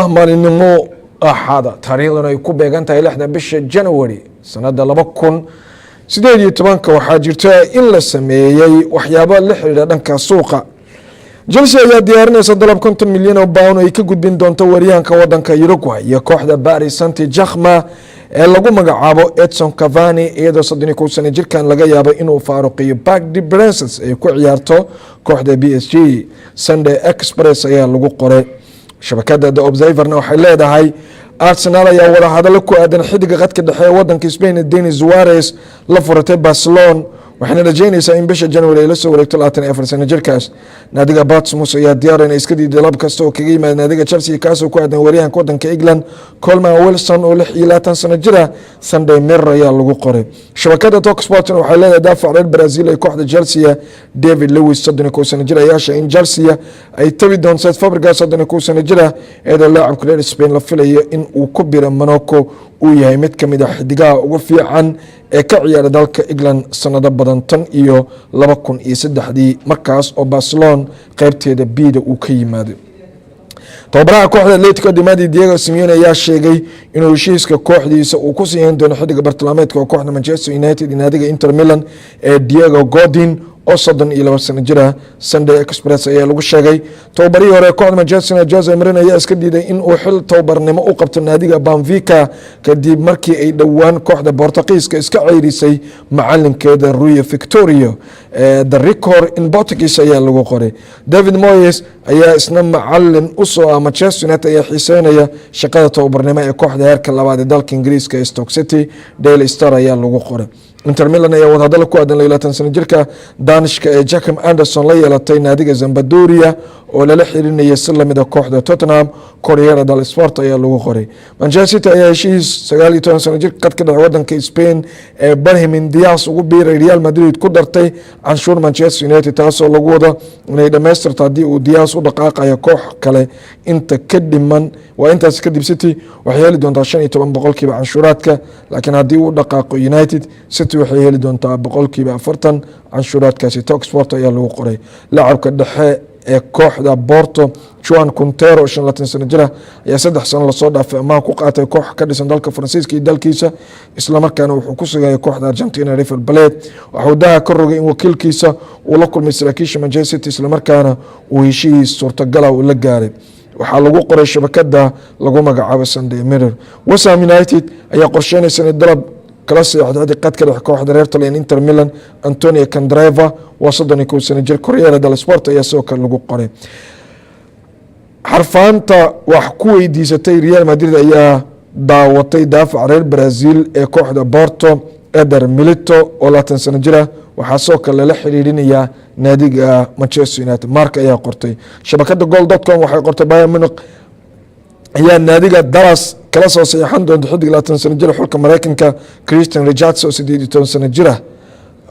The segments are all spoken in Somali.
Ah, maalinimo Axada, taariikhduna ay ku beegan tahay 6da bisha January sanada 2018-ka. Waxaa jirta in la sameeyey waxyaabo la xiriira dhanka suuqa. Chelsea ayaa diyaarinaysa dalab 50 milyan oo pound ay ka gudbin doonto waryahanka wadanka Uruguay iyo kooxda Paris Saint Germain ee lagu magacaabo Edson Cavani, iyadoo 31 sano jirkan laga yaabo inuu faaruqiyo Parc des Princes ay ku ciyaarto kooxda PSG. Sunday Express ayaa lagu qoray. Shabakada The Observerna waxay leedahay Arsenal ayaa wadahadalo ku aadan xidiga qadka dhexe ee wadanka Spain, Denis Suarez, la furatay Barcelona, waxayna rajeynaysaa in bisha January ay la soo wareegto 24 sano jirkaas. Naadiga Portsmouth ayaa diyaar inay iska diiday dalab kasta oo kaga yimaada naadiga Chelsea, kaasoo ku aadan waryahanka wadanka England, Colman Wilson, oo 26 sano jira. Sunday Mirror ayaa lagu qoray. Shabakada Talksport waxay leedahay daafac reer Brazil ee kooxda Chelsea, David Luiz, 31 sano jir, ayaa sheegay in Chelsea ay tabi doonto Cesc Fabregas, 31 sano jira, iyadoo laacabka reer Spain la filayo in uu ku biro Monaco. Uu yahay mid kamid a xidigaha ugu fiican ee ka ciyaara dalka England sanado badan, tan iyo 2003-dii, markaas oo Barcelona qeybteeda bida uu ka yimaaday. Tababaraha kooxda Atletico de Madrid, Diego Simeone, ayaa sheegay inuu heshiiska kooxdiisa uu ku siiyan doono xidiga bartilmaameedka oo kooxda Manchester United iyo naadiga Inter Milan ee Diego Godin, oo 32 sano jira. Sunday Express ayaa lagu sheegay. Tababarihii hore kooxda Manchester United, Jose Mourinho, ayaa iska diiday in uu xil tababarnimo u qabto naadiga Benfica kadib markii ay dhowaan kooxda Bortugiiska iska ceyrisay macalinkeeda Rui Vitoria. The Record in Portuguese ayaa lagu qoray. David Moyes ayaa isna macalin usoo ah Manchester United ayaa xiiseynaya shaqada tababarnimo ee kooxda heerka labaad ee dalka Ingiriiska ee Stoke City. Daily Star ayaa lagu qoray. Inter Milan ayaa wadahadalo ku aadan 22 sano jirka Danishka ee Joachim Andersen la yeelatay naadiga Sampdoria, oo lala xirinaya si lamida kooxda Tottenham. Corriere dello Sport ayaa lagu qoray. Manchester City ayaa heshiis 19 sano jir qadka dhexe wadanka Spain ee Brahim Diaz ugu biiray Real Madrid ku dartay canshuur Manchester United, taasoo lagu wado inay dhamaystirto haddii uu Diaz u dhaqaaqayo koox kale. Inta ka dhiman waa intaas kadib City waxay heli doontaa 15% canshuuraadka, laakiin haddii uu dhaqaaqo United, City waxay heli doontaa 40% canshuuraadkaasi. Talksport ayaa lagu qoray. Lacabka dhexe ee kooxda Porto, Joan Quintero, oo 25 sano jira, ayaa 3 sano lasoo dhaafay amaah ku qaatay koox ka dhisan dalka Faransiiska iyo dalkiisa, islamarkaana wuxuu ku sugaya kooxda Argentina River Plate. Waxuu daha ka rogay in wakiilkiisa uu la kulmay saraakiisha Manchester City, islamarkaana uu heshiis suurtagala uu la gaaray. Waxaa lagu qoray shabakada lagu magacaabo Sunday Mirror. West Ham United ayaa qorsheynaysa inay dalab kala seexday qadka dhex kooxda reer Talyan Inter Milan, Antonio Candreva, waa 31 sano jir. Corriere dello Sport ayaa sidoo kale lagu qoray. Xarfaanta wax ku weydiisatay Real Madrid ayaa daawatay daafac reer Brazil ee kooxda Porto, Eder Milito, oo 20 sano jira. Waxaa sidoo kale lala xiriirinayaa naadiga Manchester United. Marca ayaa qortay. Shabakada Goal.com waxay qortay Bayern Munich ayaa naadiga Dallas kala soo saxiixan doonta xidig 20 sano jira xulka Mareykanka, Christian Richards, oo 18 sano jira,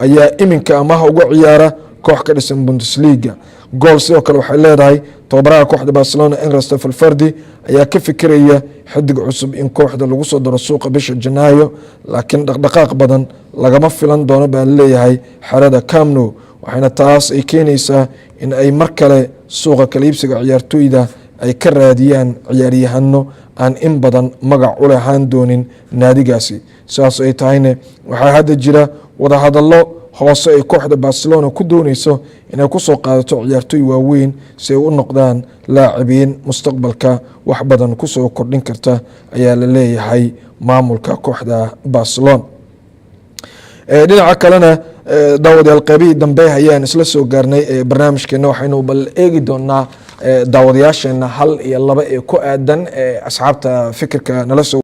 ayaa iminka amaha uga ciyaara koox ka dhisan Bundesliga. Goal sidoo kale waxay leedahay tababaraha kooxda Barcelona, Ernesto Valverde, ayaa ka fikiraya xidig cusub in kooxda lagu soo daro suuqa bisha Janaayo, laakiin dhaqdhaqaaq badan lagama filan doono baa laleeyahay xerada Camp Nou, waxayna taas ay keenaysaa in ay mar kale suuqa kala iibsiga ciyaartooyda ay ka raadiyaan ciyaaryahano aan in badan magac u lahaan doonin naadigaasi. Sidaas ay tahayne, waxaa hadda jira wadahadallo hoose ay kooxda Barcelona ku dooneyso inay kusoo qaadato ciyaartooy waaweyn si ay u noqdaan laacibiin mustaqbalka wax badan kusoo kordhin karta, ayaa la leeyahay maamulka kooxda Barcelona. Dhinaca kalena, daawadayaal, qeybihii dambe ayaan isla soo gaarnay barnaamijkeena. Waxaynu bal eegi doonaa daawadayaasheena hal iyo laba ee ku aadan asxaabta fikirka nala soo